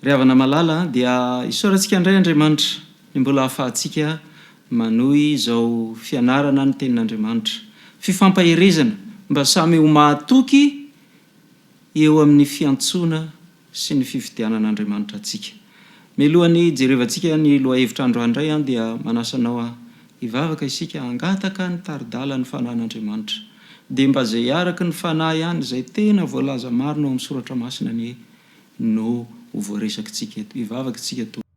Ry havana malala dia isaorantsika indray Andriamanitra ny mbola ahafahantsika manohy izao fianarana ny tenin'Andriamanitra. Fifampaherezana mba samy ho mahatoky eo amin'ny fiantsoana sy ny fifidianan'Andriamanitra antsika. Mialohan'ny hijerevantsika ny lohahevitra androany indray an dia manasa anao aho hivavaka isika hangataka ny tari-dalan'ny Fanahin'Andriamanitra. Dia mba izay araka ny Fanahy ihany, izay tena voalaza marina ao amin'ny Soratra Masina anie no ho voaresakitsika eto. Hivavaka isika Tompo.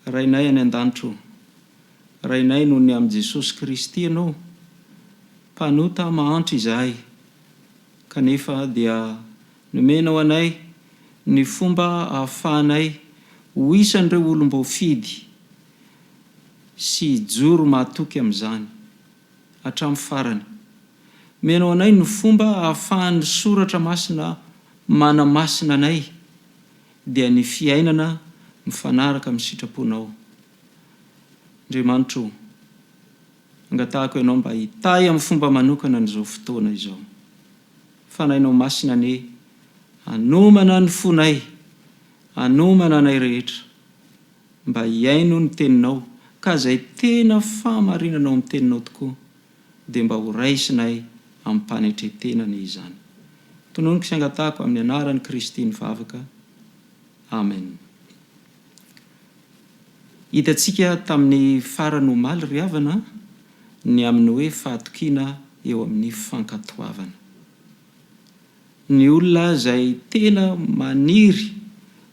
Rainay any an-danitra ô, Rainay noho ny amin'i Jesosy Kristy Ianao, mpanota mahantra izahay, kanefa dia nomenao anay ny fomba ahafahanay ho isan'ireo olom-boafidy sy hijoro mahatoky amin'izany hatramin'ny farany. Omenao anay ny fomba ahafahan'ny Soratra Masina manamasina anay, dia ny fiainana mifanaraka amin'ny sitraponao. Andriamanitra o, angatahako Ianao mba hitahy amin'ny fomba manokana an'izao fotoana izao. Fanahinao Masina anie hanomana ny fonay, hanomana anay rehetra mba hihaino ny Teninao, ka izay tena fahamarinana ao amin'ny Teninao tokoa dia mba ho raisinay amim-panetren-tena anie izany. Tononiko sy angatahako amin'ny anaran'i Kristy ny vavaka. Amen. Hitantsika tamin'ny farany omaly ry havana ny amin'ny hoe fahatokiana eo amin'ny fankatoavana. Ny olona izay tena maniry,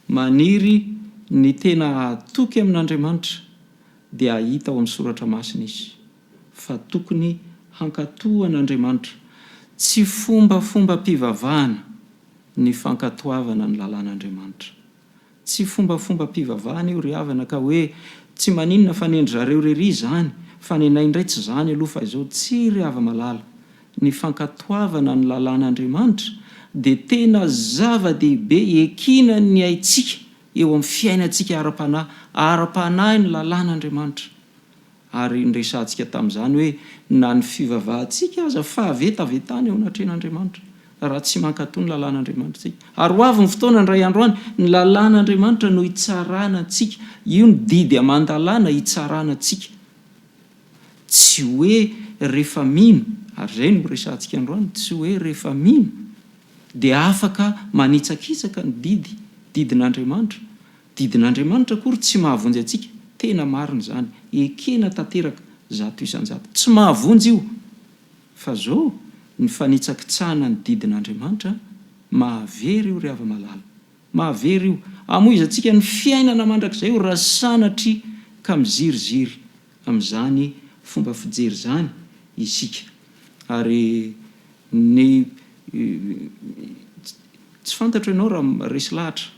maniry ny tena hahatoky amin'Andriamanitra dia hahita ao amin'ny Soratra Masina izy fa tokony hankatò an'Andriamanitra. Tsy fombafombam-pivavahana ny fankatoavana ny lalàn'Andriamanitra. Tsy fombafombam-pivavahana io ry havana ka hoe tsy maninona fa nendry zareo rery izany fa nenay indray tsy izany aloha fa izao. Tsia ry hava-malala, ny fankatoavana ny lalàn'Andriamanitra dia tena zava-dehibe ekena ny aintsika eo amin'ny fiainantsika ara-panahy. Ara-panahy ny lalàn'Andriamanitra. Ary noresahantsika tamin'izany hoe na ny fivavahantsika aza fahavetavetana eo anatrehan'Andriamanitra, raha tsy mankatò ny lalàn'Andriamanitra isika. Ary ho avy ny fotoana indray andro any, ny lalàn'Andriamanitra no hitsarana antsika. Io ny didy aman-dalàna hitsarana antsika. Tsy hoe rehefa mino, ary izay no resahantsika androany, tsy hoe rehefa mino dia afaka manitsakitsaka ny didy, didin'Andriamanitra. Didin'Andriamanitra akory tsy mahavonjy antsika, tena marina izany, ekena tanteraka 100%, tsy mahavonjy io, fa zao ny fanitsakitsahana ny didin'Andriamanitra, mahavery io ry hava-malala, mahavery io, amoizantsika ny fiainana mandrakizay io raha sanatria ka miziriziry amin'izany fomba fijery izany isika, ary ny tsy fantatro ianao raha resy lahatra.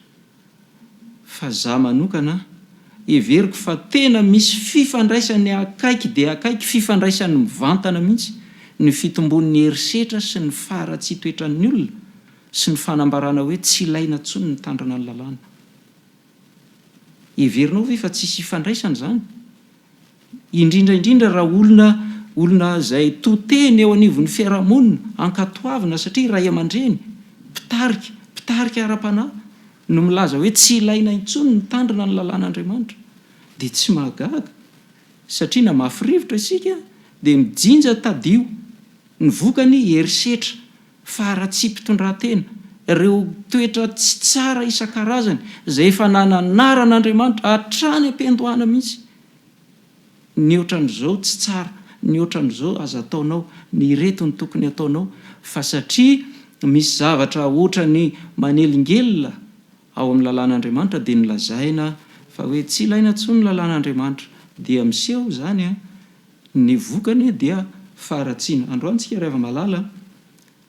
Fa za manokana, heveriko fa tena misy fifandraisany akaiky dia akaiky, fifandraisany mivantana mihitsy ny fitombon'ny herisetra sy ny faharatsian-toetran'ny olona sy ny fanambarana hoe tsy ilaina intsony ny mitandrina ny lalàna. Heverinao ve fa tsisy ifandraisany izany? Indrindra indrindra raha olona olona izay to teny eo anivon'ny fiarahamonina, ankatoavina satria ray aman-dreny, mpitarika, mpitarika ara-panahy no milaza hoe tsy ilaina intsony ny mitandrina ny lalàn'Andriamanitra dia tsy mahagaga satria na mafy rivotra isika dia mijinja tadio, ny vokany herisetra, faharatsiam-pitondrantena, ireo toetra tsy tsara isan-karazany izay efa nananaran'Andriamanitra hatrany am-piandohana mihitsy. Ny ohatran'izao tsy tsara, ny ohatran'izao aza ataonao, ny ireto no tokony ataonao, fa satria misy zavatra ohatran'ny manelingelina ao amin'ny lalàn'Andriamanitra dia nolazaina fa hoe tsy ilaina intsony ny lalàn'Andriamanitra, dia miseho izany ny vokany dia faharatsiana. Androany tsika ry hava-malala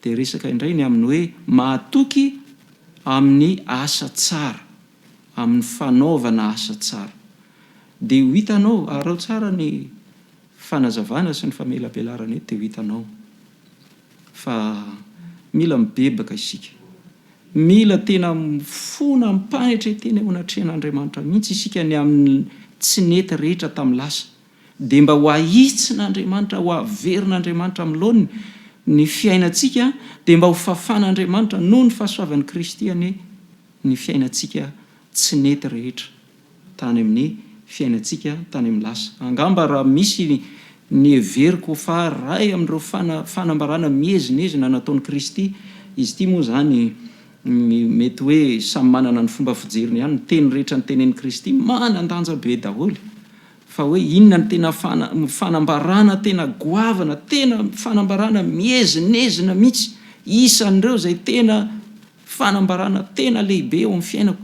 dia resaka indray ny amin'ny hoe mahatoky amin'ny asa tsara, amin'ny fanaovana asa tsara. Dia ho hitanao, araho tsara ny fanazavana sy ny famelabelarana eto dia ho hitanao fa mila mibebaka isika. Mila tena mifona amim-panetren-tena eo anatrehan'Andriamanitra mihitsy isika ny amin'ny tsy nety rehetra tamin'ny lasa. Dia mba ho ahitsin'Andriamanitra, ho averin'Andriamanitra amin'ny laoniny ny fiainantsika, dia mba ho fafan'Andriamanitra noho ny fahasoavan'i Kristy anie ny fiainantsika tsy nety rehetra tany amin'ny fiainantsika tany amin'ny lasa. Angamba raha misy ny heveriko fa iray amin'ireo fanambarana miezinezina nataon'i Kristy, izy ity moa izany mety hoe samy manana ny fomba fijeriny ihany, ny teny rehetra notenenin'i Kristy manan-danja be daholo, fa hoe inona no tena fanambarana tena goavana, tena fanambarana miezinezina mihitsy, isan'ireo izay tena fanambarana tena lehibe eo amin'ny fiainako,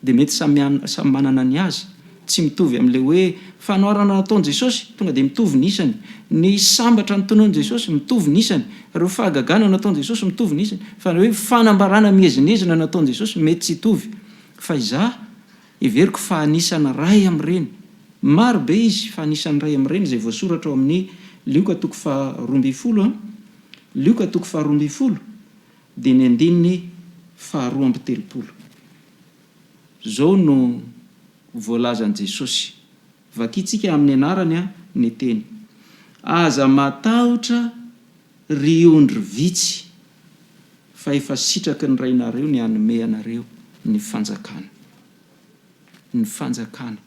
dia mety samy samy manana ny azy, tsy mitovy amin'ilay hoe fanoharana nataon'i Jesosy, tonga dia mitovy ny isany, ny sambatra notononin'i Jesosy, mitovy ny isany, ireo fahagagana nataon'i Jesosy, mitovy ny isany, fa ny hoe fanambarana miezinezina nataon'i Jesosy mety tsy hitovy, fa izaho heveriko fa anisan'ny iray amin'ireny, maro be izy fa anisan'ny iray amin'ireny izay voasoratra ao amin'ny Lioka toko faha 12 an, Lioka toko faha 12, dia ny andininy faha 32. Izao no voalazan'i Jesosy. Vakintsika amin'ny anarany ny teny. Aza matahotra ry ondry vitsy, fa efa sitraky ny Rainareo ny hanome anareo ny fanjakana. Ny fanjakana.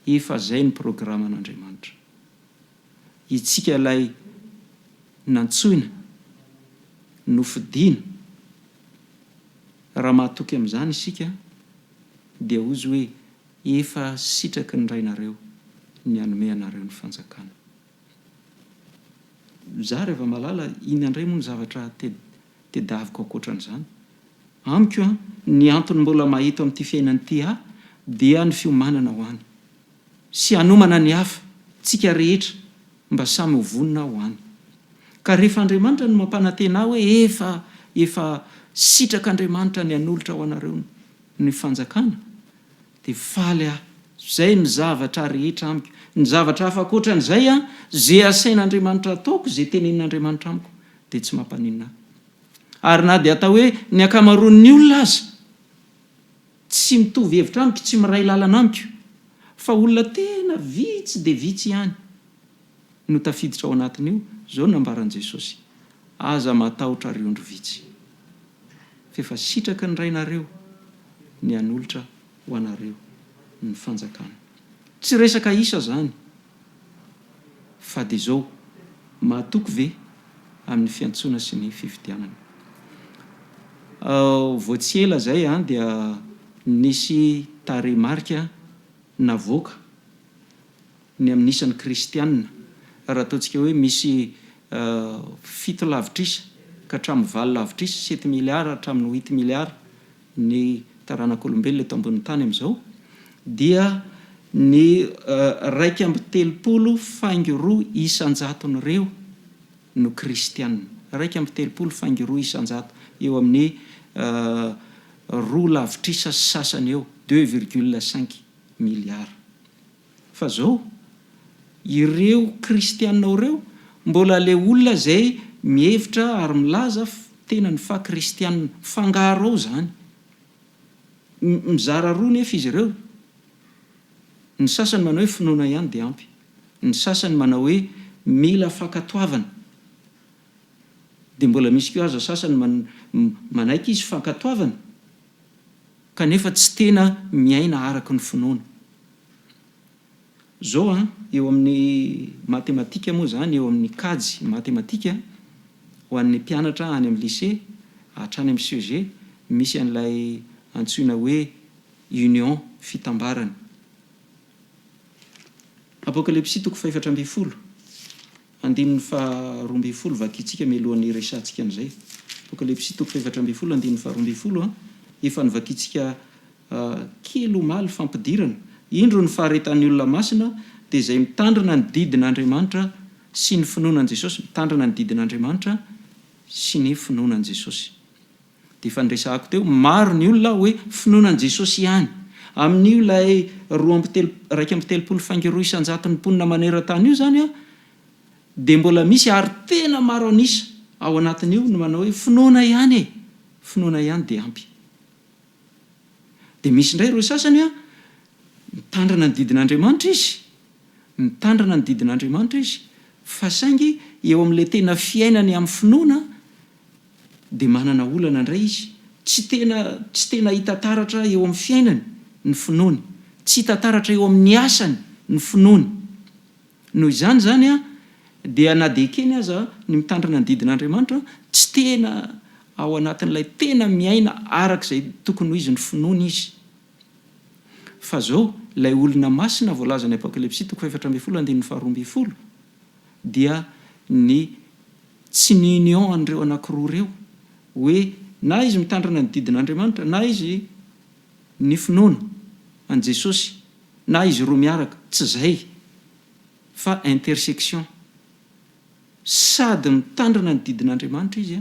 Efa izay ny programan'Andriamanitra. Itsika ilay nantsoina, nofidina, raha mahatoky amin'izany isika dia hozy hoe efa sitraky ny Rainareo ny hanome anareo ny fanjakana. Za ry hava-malala inona indray moa ny zavatra tedaviko ankoatran'izany? Amiko an, ny antony mbola maha eto amin'ity fiainana ity ahy dia ny fiomanana ho any. Sy hanomana ny hafa, tsika rehetra mba samy ho vonona ho any. Ka rehefa Andriamanitra no mampanantena ahy hoe efa efa sitrak'Andriamanitra ny hanolotra ho anareo ny fanjakana dia faly aho. Zay ny zavatra rehetra amiko. Ny zavatra hafa ankoatran'izay an, ze asain'Andriamanitra ataoko, ze tenenin'Andriamanitra amiko dia tsy mampaninona ahy. Ary na dia atao hoe ny ankamaroan'ny olona aza tsy mitovy hevitra amiko, tsy miray lalana amiko, fa olona tena vitsy dia vitsy ihany no tafiditra ao anatin'io, izao no nambaran'i Jesosy, Aza matahotra ry ondry vitsy, f'efa sitraky ny Rainareo ny hanolotra ho anareo ny fanjakana. Tsy resaka isa izany, fa dia izao, mahatoky ve amin'ny fiantsoana sy ny fifidianana? Vao tsy ela izay dia nisy tarehimarika navoaka ny amin'ny isan'ny kristiana, raha ataontsika hoe misy fito lavitrisa ka hatramin'ny valo lavitrisa, sept milliards hatramin'ny huit milliards, ny taranak'olombelona eto ambonin'ny tany amin'izao, dia ny 31 faingo roa isan-jaton'ireo no kristiana. 31 faingo roa isan-jato, eo amin'ny roa lavitrisa sy sasany eo, deux virgule cinq milliards. Fa zao, ireo kristiana ao ireo mbola le olona izay mihevitra ary milaza tenany fa kristiana. Mifangaro ao izany. Mizara roa nefa izy ireo. Ny sasany manao hoe finoana ihany dia ampy. Ny sasany manao hoe mila fankatoavana. Dia mbola misy koa aza sasany manaiky izy fankatoavana kanefa tsy tena miaina araka ny finoana. Zao an, eo amin'ny matematika moa izany, eo amin'ny kajy matematika, ho an'ny mpianatra any amin'ny lycée, hatrany amin'ny CEG, misy an'ilay antsoina hoe union, fitambarana. Apokalypsy toko fahefatra ambin'ny folo, andininy faha 12 vakintsika mialohan'ny hiresahantsika an'izay. Apokalypsy toko fahefatra ambin'ny folo, andininy faha 12 an, efa novakintsika kely omaly fampidirana. Indro ny faharetan'ny olona masina dia izay mitandrina ny didin'Andriamanitra sy ny finoana an'i Jesosy, mitandrina ny didin'Andriamanitra sy ny finoana an'i Jesosy. Dia efa niresahako teo, maro ny olona hoe finoana an'i Jesosy ihany. Amin'io ilay roa amby telo, 31 faingo roa isan-jaton'ny mponina maneran-tany io izany an, dia mbola misy ary tena maro an'isa ao anatin'io no manao hoe finoana ihany e! Finoana ihany dia ampy. Dia misy indray ireo sasany an, mitandrina ny didin'Andriamanitra izy, Mitandrina ny didin'Andriamanitra izy, fa saingy eo amin'ilay tena fiainany amin'ny finoana dia manana olana indray izy. Tsy tena tsy tena hita taratra eo amin'ny fiainany ny finoany. Tsy hita taratra eo amin'ny asany ny finoany. Noho izany izany dia na dia ekeny aza ny mitandrina ny didin'Andriamanitra, tsy tena ao anatin'ilay tena miaina araka izay tokony ho izy ny finoany izy. Fa izao, ilay olona masina voalazan'ny Apokalypsy toko fahefatra ambin'ny folo andininy faharoa ambin'ny folo dia ny tsy ny union an'ireo anankiroa ireo, hoe na izy mitandrina ny didin'Andriamanitra na izy ny finoana an'i Jesosy na izy roa miaraka, tsy izay fa intersection, sady mitandrina ny didin'Andriamanitra izy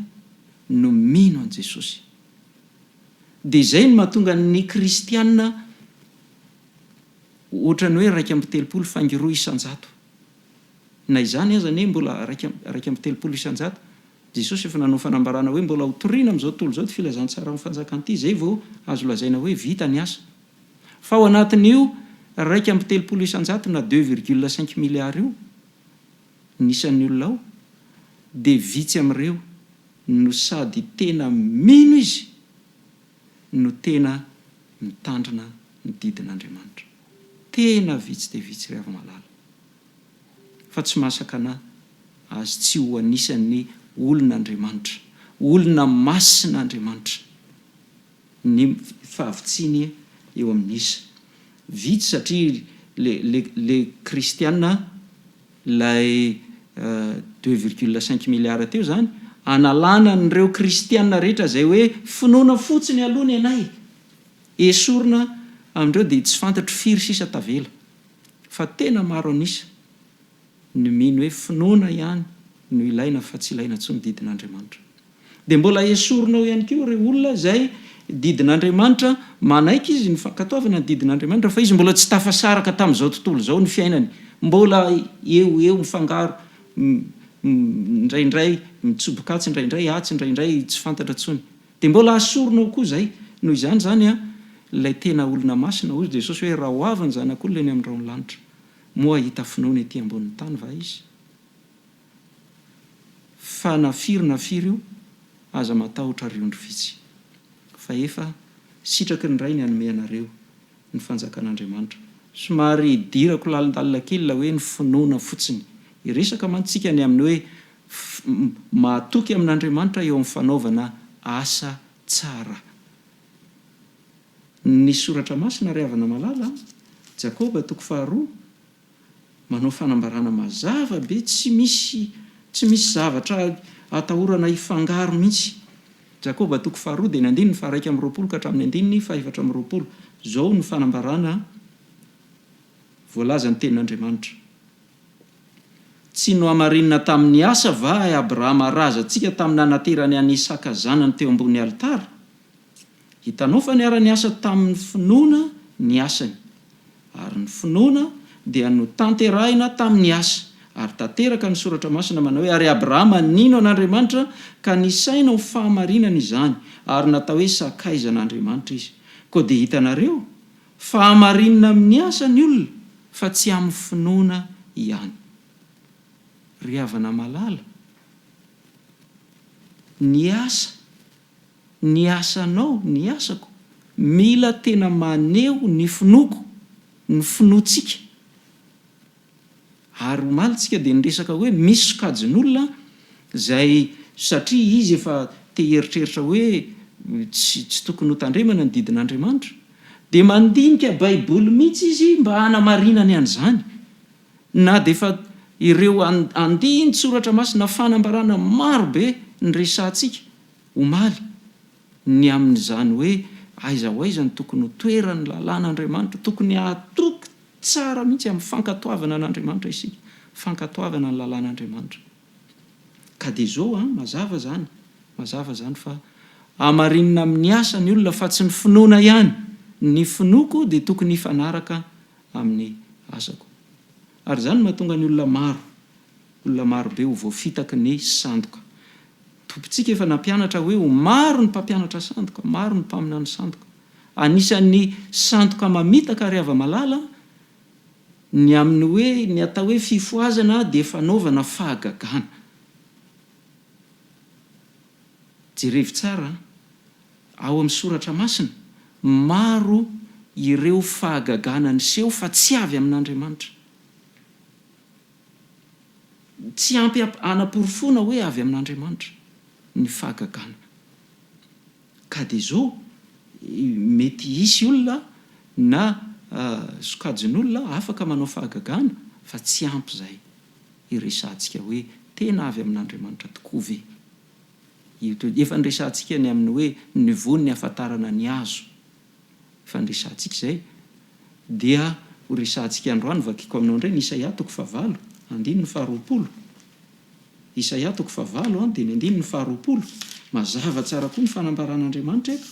no mino an'i Jesosy. Dia izay no mahatonga ny kristiana ohatran'ny hoe 31 faingo 2%. Na izany aza anie mbola 31%. Jesosy efa nanao fanambarana hoe mbola ho torina amin'izao tontolo izao ity filazantsaran'ny fanjakana ity, izay vao azo lazaina hoe vita ny asa. Fa ao anatin'io 31% na deux virgule cinq milliards io ny isan'ny olona ao dia vitsy amin'ireo no sady tena mino izy no tena mitandrina ny didin'Andriamanitra. Tena vitsy dia vitsy ry hava-malala. Fa tsy mahasakana azy tsy ho anisan'ny olon'Andriamanitra, olona masin'Andriamanitra. Ny fahavitsiany eo amin'ny isa. Vitsy satria le le le kristiana ilay deux virgule cinq milliards teo izany, analana an'ireo kristiana rehetra izay hoe finoana fotsiny aloha ny anay, esorina amin'ireo dia tsy fantatro firy sisa tavela. Fa tena maro an'isa ny mino hoe finoana ihany no ilaina fa tsy ilaina intsony didin'Andriamanitra. Dia mbola esorina ao ihany koa ireo olona izay didin'Andriamanitra, manaiky izy ny fankatoavana ny didin'Andriamanitra fa izy mbola tsy tafasaraka tamin'izao tontolo izao ny fiainany, mbola eo ho eo mifangaro indraindray mitsoboka atsy indraindray atsy indraindray tsy fantatra intsony. Dia mbola asorina ao koa izay. Noho izany izany an, ilay tena olona masina, hoy Jesosy hoe raha ho avy ny Zanak'olona eny amin'ny rahon'ny lanitra, moa hahita finoana ety ambonin'ny tany va izy? Fa na firy na firy io, aza matahotra ry ondry vitsy, fa efa sitraky ny Ray ny hanome anareo ny fanjakan'Andriamanitra. Somary idirako lalindalina kely ilay hoe ny finoana fotsiny. Hiresaka mantsy tsika ny amin'ny hoe mahatoky amin'Andriamanitra eo amin'ny fanaovana asa tsara. Ny Soratra Masina ry havana malala a, Jakoba toko faharoa, manao fanambarana mazava be tsy misy tsy misy zavatra atahorana hifangaro mihitsy. Jakoba toko faharoa dia ny andininy faha-21 ka hatramin'ny andininy faha-24. Izao no fanambarana voalazan'ny Tenin'Andriamanitra. Tsy nohamarinina tamin'ny asa va i Abrahama razantsika tamin'ny nanaterany an'i Isaka zanany teo ambony alitara? Hitanao fa niara-niasa tamin'ny finoana ny asany, ary ny finoana dia notanterahina tamin'ny asa, ary tanteraka ny Soratra Masina manao hoe, Ary Abrahama nino an'Andriamanitra, ka nisaina ho fahamarinana izany, ary natao hoe sakaizan'Andriamanitra izy. Koa dia hitanareo, fa hamarinina amin'ny asa ny olona, fa tsy amin'ny finoana ihany. Ry havana malala, ny asa Ny asanao, ny asako, mila tena maneho ny finoako, ny finoantsika. Ary omaly tsika dia niresaka hoe misy sokajin'olona izay satria izy efa te hieritreritra hoe tsy tsy tokony hotandremana ny didin'Andriamanitra, dia mandinika baiboly mihitsy izy mba hanamarinany an'izany. Na dia efa ireo andinin-tsoratra masina fanambarana maro be niresahantsika omaly ny amin'izany hoe aiza ho aiza no tokony ho toeran'ny lalàn'Andriamanitra. Tokony hahatoky tsara mihitsy amin'ny fankatoavana an'Andriamanitra isika, fankatoavana ny lalàn'Andriamanitra. Ka dia izao an, mazava izany, mazava izany fa hamarinina amin'ny asa ny olona fa tsy ny finoana ihany. Ny finoako dia tokony hifanaraka amin'ny asako. Ary izany no mahatonga ny olona maro, olona maro be ho voafitaky ny sandoka. Tompontsika efa nampianatra hoe ho maro ny mpampianatra sandoka, maro ny mpaminany sandoka. Anisan'ny sandoka mamitaka ry hava-malala. Ny amin'ny hoe ny atao hoe fifohazana dia fanaovana fahagagana. Jerevo tsara an! Ao amin'ny soratra masina, maro ireo fahagagana niseho fa tsy avy amin'Andriamanitra. Tsy ampy hanaporofoana hoe avy amin'Andriamanitra ny fahagagana. Ka dia izao, mety hisy olona na sokajin'olona afaka manao fahagagana fa tsy ampy izay hiresahantsika hoe tena avy amin'Andriamanitra tokoa ve io toe-, efa niresahantsika ny amin'ny hoe ny voany hahafantarana ny hazo, efa niresahantsika izay, dia ho resahantsika androany, vakiko aminao indray ny Isaia toko fahavalo, andininy faharoapolo. Isaia toko fahavalo dia ny andininy faharoapolo. Mazava tsara koa ny fanambaran'Andriamanitra eto.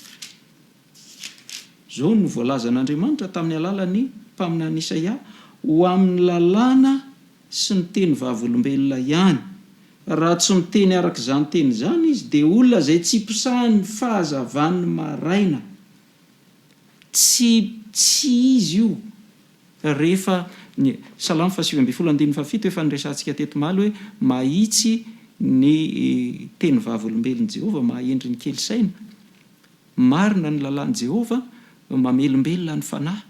Izao no voalazan'Andriamanitra tamin'ny alalan'ny mpaminany Isaia, Ho amin'ny lalàna sy ny teny vavolombelona ihany. Raha tsy miteny araka izany teny izany izy, dia olona izay tsy posahan'ny fahazavan'ny maraina. Tsy tsy izy io. Rehefa ny Salamo faha-19 andininy fahafito efa niresahantsika teto omaly hoe mahitsy ny teny vavolombelon'i Jehovah, mahahendry ny kely saina. Marina ny lalàn'i Jehovah, mamelombelona ny fanahy.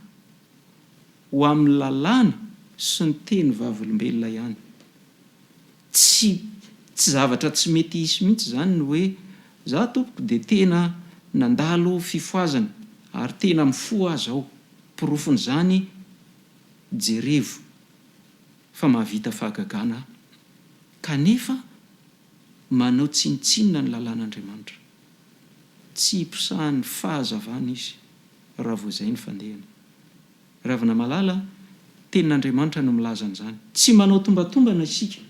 Ho amin'ny lalàna sy ny teny vavolombelona ihany. Tsy tsy zavatra tsy mety hisy mihitsy izany ny hoe za tompoko dia tena nandalo fifohazana ary tena mifoha aho zao. Porofon'izany jerevo fa mahavita fahagagana aho. Kanefa manao tsinontsinona ny lalàn'Andriamanitra. Tsy hiposahan'ny fahazavana izy raha vao izay ny fandehany. Ravina malala, Tenin'Andriamanitra no milaza an'izany. Tsy manao tombatombana isika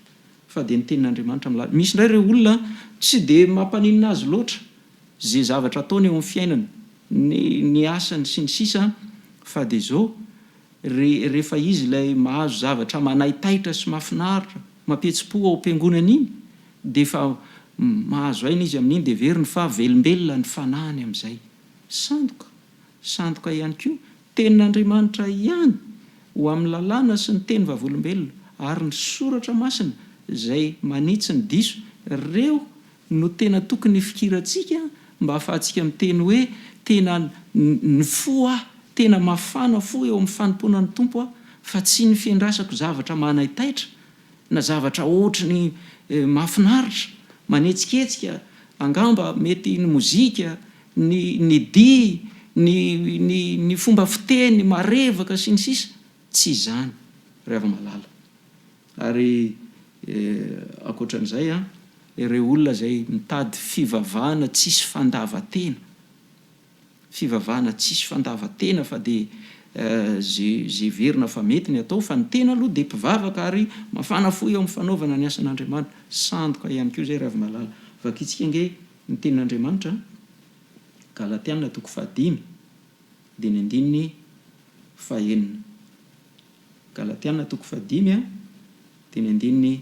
fa dia ny Tenin'Andriamanitra milaza. Misy indray ireo olona tsy dia mampaninona azy loatra izay zavatra ataony eo amin'ny fiainany, ny ny asany sy ny sisa fa dia izao, re rehefa izy ilay mahazo zavatra manaitaitra sy mahafinaritra, mampihetsi-po ao am-piangonana iny dia efa mahazo aina izy amin'iny dia heveriny fa velombelona ny fanahiny amin'izay. Sandoka. Sandoka ihany koa, Tenin'Andriamanitra ihany ho amin'ny lalàna sy ny teny vavolombelona ary ny soratra masina izay manitsy ny diso, ireo no tena tokony hifikirantsika mba hahafahantsika miteny hoe tena nifoha aho, tena mafana fo eo amin'ny fanompoana ny Tompo aho fa tsy ny fiandrasako zavatra manaitaitra na zavatra ohatry ny mahafinaritra, manetsiketsika, angamba mety ny mozika, ny ny dihy, ny ny ny fomba fiteny marevaka sy ny sisa Tsy izany ry hava-malala. Ary ankoatran'izay an, ireo olona izay mitady fivavahana tsisy fandavan-tena, fivavahana tsisy fandavan-tena fa dia ze ze heverina fa mety ny atao fa ny tena aloha dia mpivavaka ary mafana fo eo amin'ny fanaovana ny asan'Andriamanitra. Sandoka ihany koa izay ry hava-malala. Vakintsika ange ny tenin'Andriamanitra, Galatiana toko fahadimy dia ny andininy fahenina. Galatiana toko fahadimy dia ny andininy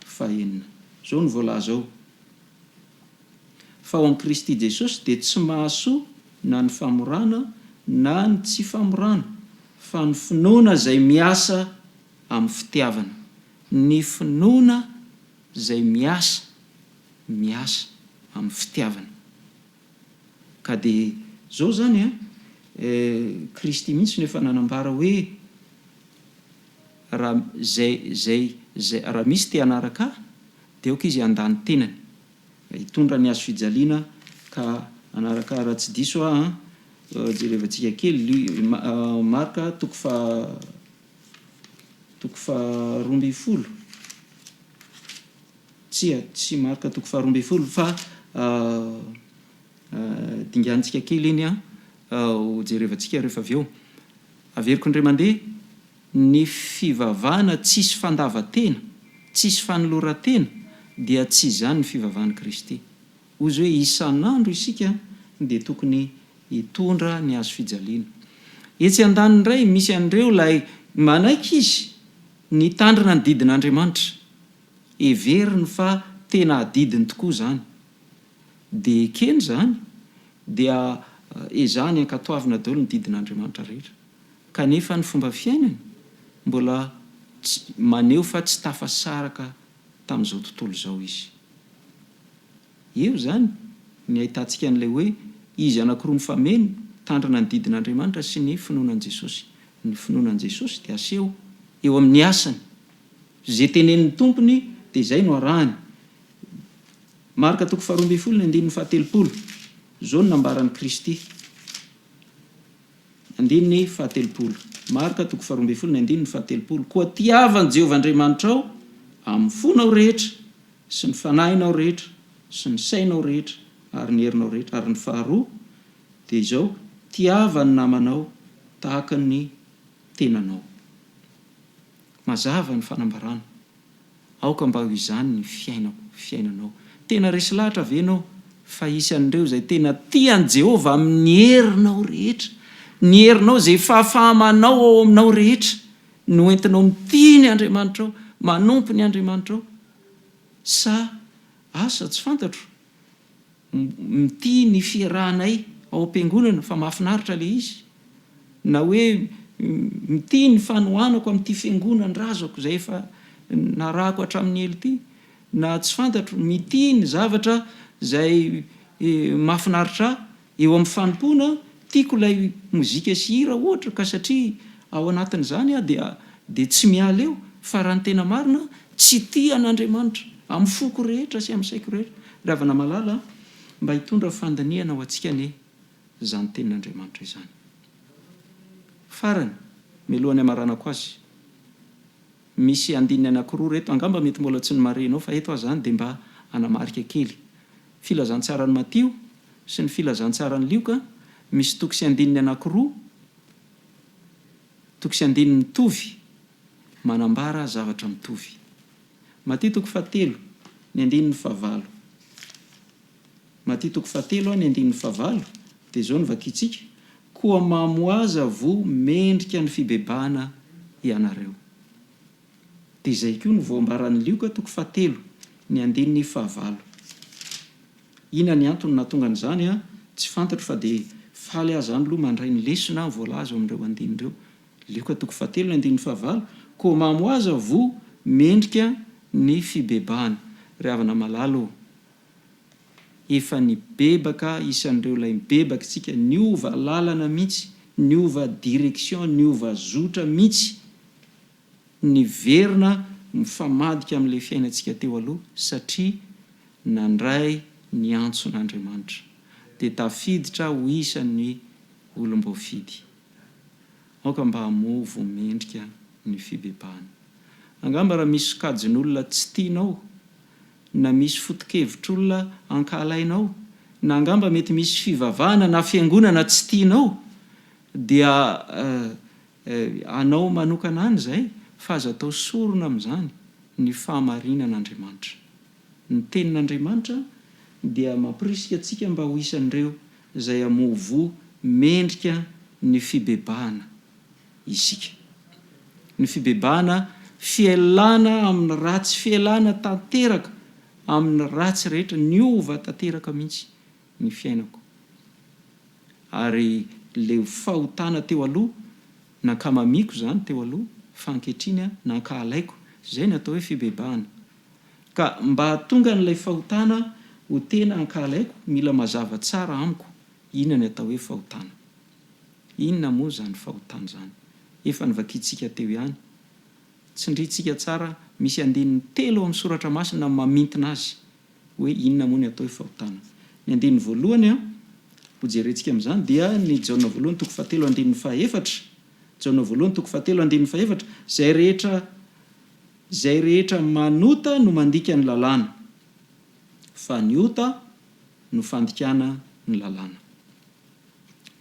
fahenina. Izao no voalaza ao, Fa ao amin'i Kristy Jesosy dia tsy mahasoa na ny famorana na ny tsy famorana, fa ny finoana izay miasa amin'ny fitiavana. Ny finoana izay miasa, miasa amin'ny fitiavana. Ka dia izao izany an, Kristy mihitsy no efa nanambara hoe, raha izay, izay, izay, raha misy te hanaraka Ahy, dia aoka izy handà ny tenany, hitondra ny hazo fijaliana ka hanaraka Ahy. Raha tsy diso aho an, jerevantsika kely, Marka toko faha, toko faha 12. Tsia, tsy Marka toko faha 12 fa dinganintsika kely iny an, ho jerevantsika rehefa avy eo. Averiko indray mandeha, ny fivavahana tsisy fandavan-tena, tsisy fanoloran-tena dia tsy izany ny fivavahan'i Kristy. Hozy hoe isan'andro isika dia tokony hitondra ny hazo fijaliana. Etsy andaniny indray misy an'ireo ilay manaiky izy ny hitandrina ny didin'Andriamanitra. Heveriny fa tena adidiny tokoa izany. Dia ekeny izany, dia ezahany ankatoavina daholo ny didin'Andriamanitra rehetra. Kanefa ny fomba fiainany? mbola tsy, maneho fa tsy tafasaraka tamin'izao tontolo izao izy. Eo izany ny ahitantsika an'ilay hoe izy anankiroa mifameno, mitandrina ny didin'Andriamanitra sy ny finoana an'i Jesosy. Ny finoana an'i Jesosy dia aseho eo amin'ny asany. Izay tenenin'ny Tompony dia izay no arahany. Marka toko faharoa ambin'ny folo ny andininy fahatelopolo. Izao no nambaran'i Kristy. Andininy fahatelopolo. Marka toko faharoa ambin'ny folo ny andininy fahatelopolo. Koa tiava an'i Jehovah Andriamanitrao amin'ny fonao rehetra sy ny fanahinao rehetra sy ny sainao rehetra ary ny herinao rehetra. Ary ny faharoa dia izao, tiava ny namanao tahaka ny tenanao. Mazava ny fanambarana. Aoka mba ho izany ny fiainako, fiainanao. Tena resy lahatra ve ianao fa hisy an'ireo izay tena tia an'i Jehovah amin'ny herinao rehetra? Ny herinao izay fahafaha-manao ao aminao rehetra no entinao mitia ny Andriamanitrao, manompo ny Andriamanitrao? Sa asa, tsy fantatro, mitia ny fiarahanay ao am-piangonana fa mahafinaritra ilay izy, na hoe mitia ny fanohanako amin'ity fiangonan-drazako izay efa narahako hatramin'ny ela ity, na tsy fantatro, mitia ny zavatra izay mahafinaritra ahy Eo amin'ny fanompoana, tiako ilay mozika sy hira ohatra ka satria ao anatin'izany aho dia dia tsy miala eo fa raha ny tena marina tsy tia an'Andriamanitra amin'ny foko rehetra sy amin'ny saiko rehetra. Ry havana malala a, mba hitondra fandinihana ho antsika anie izany tenin'Andriamanitra izany. Farany, mialohan'ny hamaranako azy, misy andininy anankiroa ireto, angamba mety mbola tsy nomarihinao fa eto aho izany dia mba hanamarika kely. Filazantsaran'i Matio sy ny Filazantsaran'i Lioka, misy toko sy andininy anankiroa, toko sy andininy mitovy, manambara zavatra mitovy. Matio toko fahatelo, ny andininy fahavalo. Matio toko fahatelo, ny andininy fahavalo, dia izao no vakintsika, Koa mamoaza voa mendrika ny fibebahana ianareo. Dia izay koa no voambaran'i Lioka toko fahatelo, ny andininy fahavalo. Inona ny antony nahatonga an'izany an? Tsy fantatro fa dia faly aho izany aloha mandray ny lesona voalaza ao amin'ireo andininy ireo. Lioka toko fahatelo ny andininy fahavalo, Koa mamoaza voa mendrika ny fibebahana. Ry havana malala ô, efa nibebaka isan'ireo ilay mibebaka isika, niova lalana mihitsy, niova direction, niova zotra mihitsy. Niverina mifamadika amin'ilay fiainantsika teo aloha satria nandray ny antson'Andriamanitra. Dia tafiditra ho isan'ny olom-boafidy. Aoka mba hamoa voa mendrika ny fibebahana. Angamba raha misy sokajin'olona tsy tianao, na misy foto-kevitr'olona ankahalainao, na angamba mety misy fivavahana na fiangonana tsy tianao, dia Anao manokana any izay fa aza atao sorona amin'izany ny fahamarinan'Andriamanitra. Ny Tenin'Andriamanitra dia mampirisika antsika mba ho isan'ireo izay hamoa voa mendrika ny fibebahana isika. Ny fibebahana, fialana amin'ny ratsy, fialana tanteraka amin'ny ratsy rehetra, niova tanteraka mihitsy ny fiainako. Ary le fahotana teo aloha, nankamamiako izany teo aloha, fa ankehitriny nankahalaiko. Izay ny atao hoe fibebahana. Ka mba hahatonga an'ilay fahotana ho tena ankahalaiko, mila mazava tsara amiko inona ny atao hoe fahotana. Inona moa izany fahotana izany? Efa novakintsika teo ihany. Tsindrintsika tsara, misy andininy telo ao amin'ny soratra masina mamintina azy. hoe inona moa ny atao hoe fahotana. Ny andininy voalohany hojerentsika amin'izany dia ny Jaona voalohany toko fahatelo andininy fahaefatra, Jaona voalohany toko fahatelo andininy fahefatra, Izay rehetra izay rehetra manota no mandika ny lalàna, fa ny ota no fandikana ny lalàna.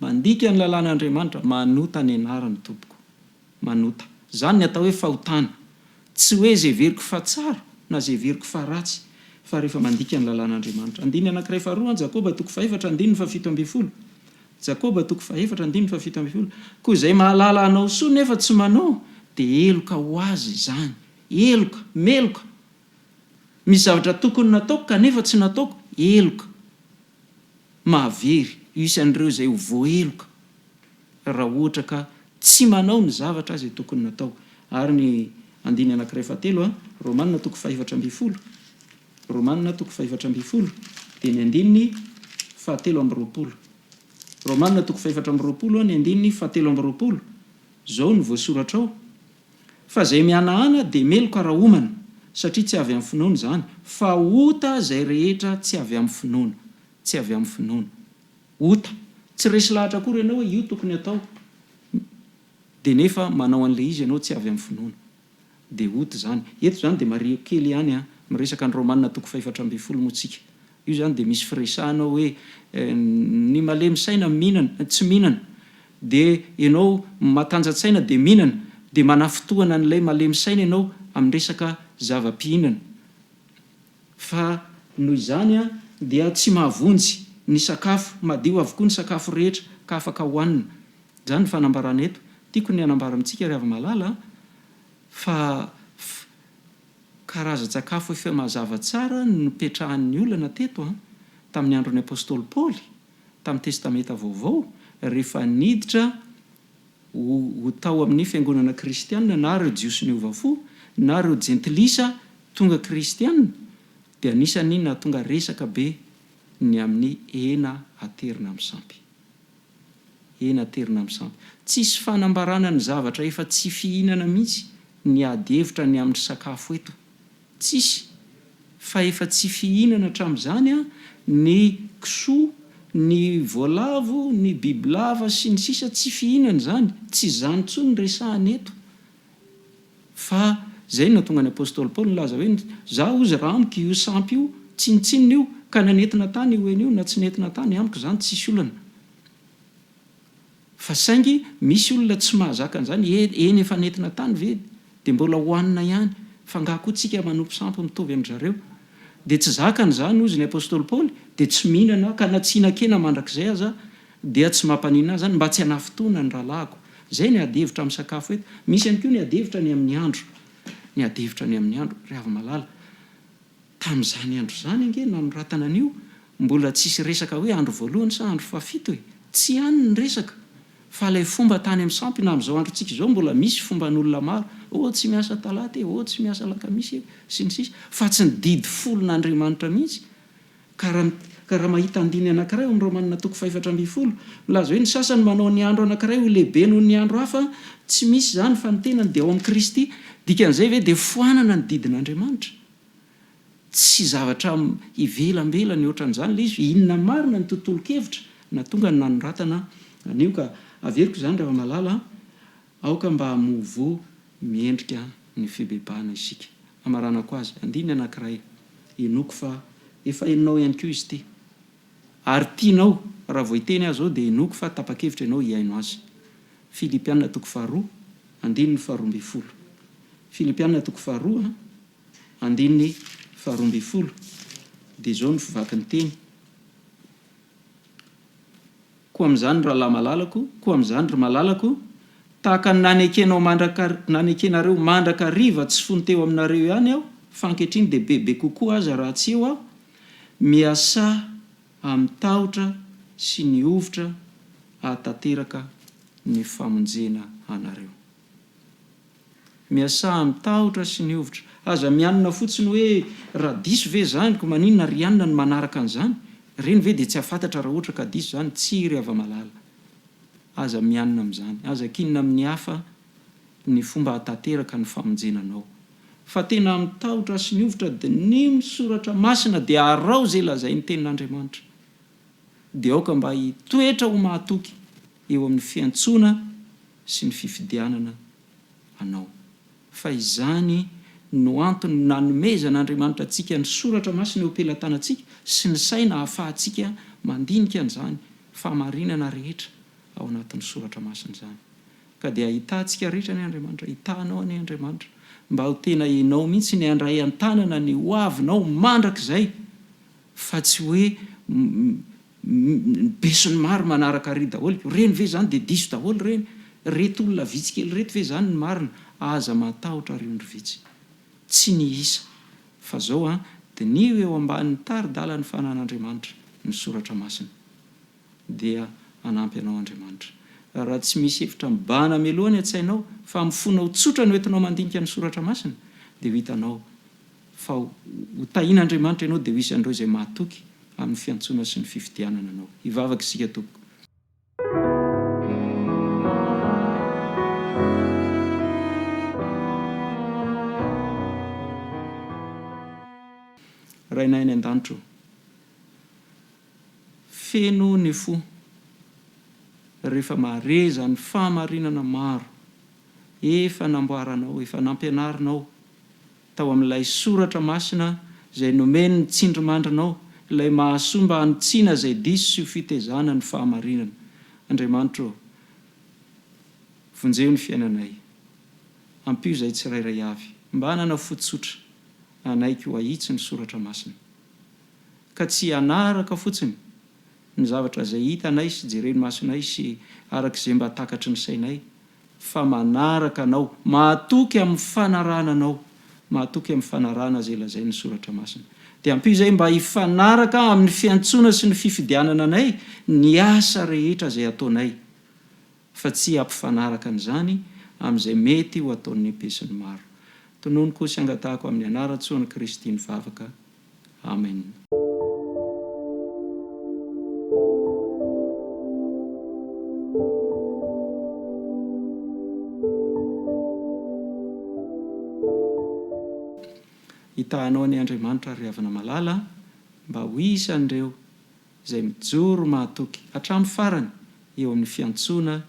Mandika ny lalàn'Andriamanitra, manota ny anarany tompoko. Manota. Izany ny atao hoe fahotana. Tsy hoe izay heveriko fa tsara na izay heveriko fa ratsy, fa rehefa mandika ny lalàn'Andriamanitra. Andininy anankiray faharoa an, Jakoba toko fahefatra andininy fahafito ambin'ny folo. Jakoba toko fahefatra andininy fahafito ambin'ny folo. Koa izay mahalala hanao soa nefa tsy manao, dia heloka ho azy izany. Heloka. Meloka. Misy zavatra tokony nataoko kanefa tsy nataoko. Heloka. Mahavery. Io isan'ireo izay ho voaheloka. raha ohatra ka tsy manao ny zavatra izay tokony natao. Ary ny andininy anankiray fahatelo, Romana toko fahefatra ambin'ny folo, Romana toko fahefatra ambin'ny folo, dia ny andininy fahatelo amby roapolo. Romana toko fahefatra amby roapolo, ny andininy fahatelo amby roapolo, izao no voasoratra ao, Fa izay mihanahana dia meloka raha homana, satria tsy avy amin'ny finoana izany, fa ota izay rehetra tsy avy amin'ny finoana. Tsy avy amin'ny finoana. Ota. Tsy resy lahatra akory ianao hoe io tokony atao, dia nefa manao an'ilay izy ianao tsy avy amin'ny finoana. Dia ota izany. Eto izany dia marihiko kely ihany an, miresaka ny Romana toko fahefatra ambin'ny folo moa tsika. Io izany dia misy firesahana hoe ny malemy saina mihinana, tsy mihinana, dia ianao matanja-tsaina dia mihinana, dia manafintohana an'ilay malemy saina ianao amin'ny resaka zava-pihinana. Fa noho izany dia tsy mahavonjy ny sakafo, madio avokoa ny sakafo rehetra ka afaka hohanina. Izany ny fanambarana eto. Tiako ny hanambara amintsika ry hava-malala fa karazan-tsakafo efa mazava tsara no nipetrahan'ny olana teto tamin'ny andron'ny apostoly Paoly, tamin'ny Testamenta Vaovao, rehefa niditra ho ho tao amin'ny fiangonana kristiana na ireo Jiosy niova fo na ireo Jentilisa tonga kristiana, dia anisan'ny nahatonga resaka be ny amin'ny hena aterina amin'ny sampy. Hena aterina amin'ny sampy. Tsisy fanambarana ny zavatra efa tsy fihinana mihitsy ny ady hevitra ny amin'ny sakafo eto. Tsisy. Fa efa tsy fihinana hatramin'izany an, ny kisoa, ny voalavo, ny bibilava sy ny sisa tsy fihinana izany. Tsy izany intsony no resahana eto. Fa izay no nahatonga ny apostoly Paoly nilaza hoe, Izaho hozy raha amiko io sampy io, tsinontsinona io, ka na nentina tany io hena io na tsy nentina tany, amiko izany tsisy olana. Fa saingy misy olona tsy mahazaka an'izany, eny efa nentina tany ve dia mbola hohanina ihany, fa angaha koa tsika manompo sampy mitovy amin-dry zareo? Dia tsy zakany izany hozy ny apostoly Paoly, dia tsy mihinana ka na tsy hihinan-kena mandrakizay aza dia tsy mampaninona ahy izany, mba tsy hanafintohina ny rahalahiko. Izay ny ady hevitra amin'ny sakafo eto. Misy ihany koa ny ady hevitra ny amin'ny andro. Ny ady hevitra ny amin'ny andro, ry hava-malala. Tamin'izany andro izany ange nanoratana an'io, mbola tsisy resaka hoe andro voalohany sa andro fahafito e! Tsy any ny resaka, fa ilay fomba tany amin'ny sampy na amin'izao androntsika izao mbola misy fomban'olona maro, oh tsy miasa talata e, oh tsy miasa alakamisy e, sy ny sisa Fa tsy ny didy folon'Andriamanitra mihitsy. Ka raha ka raha mahita andininy anankiray ao amin'ny Romana toko fahefatra ambin'ny folo, milaza hoe ny sasany manao ny andro anankiray ho lehibe noho ny andro hafa, tsy misy izany fa ny tenany dia ao amin'i Kristy. Dikan'izay ve dia foanana ny didin'Andriamanitra? Tsy zavatra ivelambelany ohatran'izany ilay izy, inona marina ny tontolon-kevitra nahatonga ny nanoratana an'io ka averiko izany Ravamalala a, aoka mba hamoa voa miendrika ny fibebahana isika. Hamaranako azy, andininy anankiray, inoako fa efa henonao ihany koa izy ity, ary tianao, raha vao hiteny aho izao dia inoako fa tapa-kevitra ianao hihaino azy. Filipiana toko faharoa, andininy faharoa ambin'ny folo. Filipiana toko faharoa, Andininy faharoa ambin'ny folo, dia izao no fivaky ny teny, Koa amin'izany, ry rahalahy malalako, koa amin'izany, ry malalako, tahaka ny nanekenao mandraka, nanekenareo mandrakariva tsy fony teo aminareo ihany aho, fa ankehitriny dia bebe kokoa aza raha tsy eo aho, miasà amin'ny tahotra sy ny hovitra hahatanteraka ny famonjena anareo. Miasà amin'ny tahotra sy ny hovitra. Aza mianina fotsiny hoe raha diso ve izany ko maninona ry anona no manaraka an'izany? Ireny ve dia tsy hahafantatra raha ohatra ka diso izany? Tsia ry hava-malala. Aza mianina amin'izany. Aza kianina amin'ny hafa ny fomba hahatanteraka ny famonjena anao. Fa tena amin'ny tahotra sy ny hovitra diniho ny soratra masina dia araho izay lazain'ny tenin'Andriamanitra. Dia aoka mba hitoetra ho mahatoky eo amin'ny fiantsoana sy ny fifidianana anao. Fa izany no antony nanomezan'Andriamanitra antsika ny Soratra Masina eo am-pelatanantsika sy ny saina ahafahantsika mandinika an'izany fahamarinana rehetra ao anatin'ny Soratra Masina izany. Ka dia hitahantsika rehetra anie Andriamanitra, hitahanao anie Andriamanitra, mba ho tena ianao mihitsy ny handray an-tanana ny hoavinao mandrakizay, fa tsy hoe Ny besinimaro manaraka ary daholo, ireny ve izany dia diso daholo ireny? Ireto olona vitsy kely ireto ve izany no marina? Aza matahotra ry ondry vitsy. Tsy ny isa. Fa zao an, diniho eo ambanin'ny tari-dalan'ny fanan'Andriamanitra ny soratra masina. Dia hanampy anao Andriamanitra. Raha tsy misy hevitra mibahana mialoha ny an-tsainao, fa amin'ny fonao tsotra no entinao mandinika ny Soratra Masina, dia ho hitanao fa ho tahian'Andriamanitra ianao dia ho isan'ireo izay mahatoky amin'ny fiantsoana sy ny fifidianana anao. Hivavaka isika tompoko. Rainay any an-danitra ô, feno ny fo rehefa mahare izany fahamarinana maro efa namboaranao, efa nampianarinao tao amin'ilay soratra masina izay nomen'ny tsindrimandrinao, ilay mahasoa mba hanitsiana izay diso sy ho fitezana ny fahamarinana. Andriamanitra ô, vonjeo ny fiainanay. Ampio izahay tsirairay avy mba hanana fo tsotra hanaiky ho ahitsy ny soratra masina, ka tsy hanaraka fotsiny ny zavatra izay hitanay sy jeren'ny masonay sy araka izay mba takatry ny sainay, fa manaraka Anao, mahatoky amin'ny fanarahana Anao, mahatoky amin'ny fanarahana izay lazain'ny Soratra Masina. Dia ampio izay mba hifanaraka amin'ny fiantsoana sy ny fifidianana anay ny asa rehetra izay ataonay, fa tsy hampifanaraka an'izany amin'izay mety ho ataon'ny besinimaro. Tononiko sy angatahako amin'ny anaran-tsoan'i Kristy ny vavaka. Amen. Hitahanao anie Andriamanitra ry havana malala mba ho isan'ireo izay mijoro mahatoky hatramin'ny farany eo amin'ny fiantsoana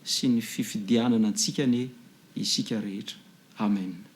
sy ny fifidianana antsika anie isika rehetra. Amen.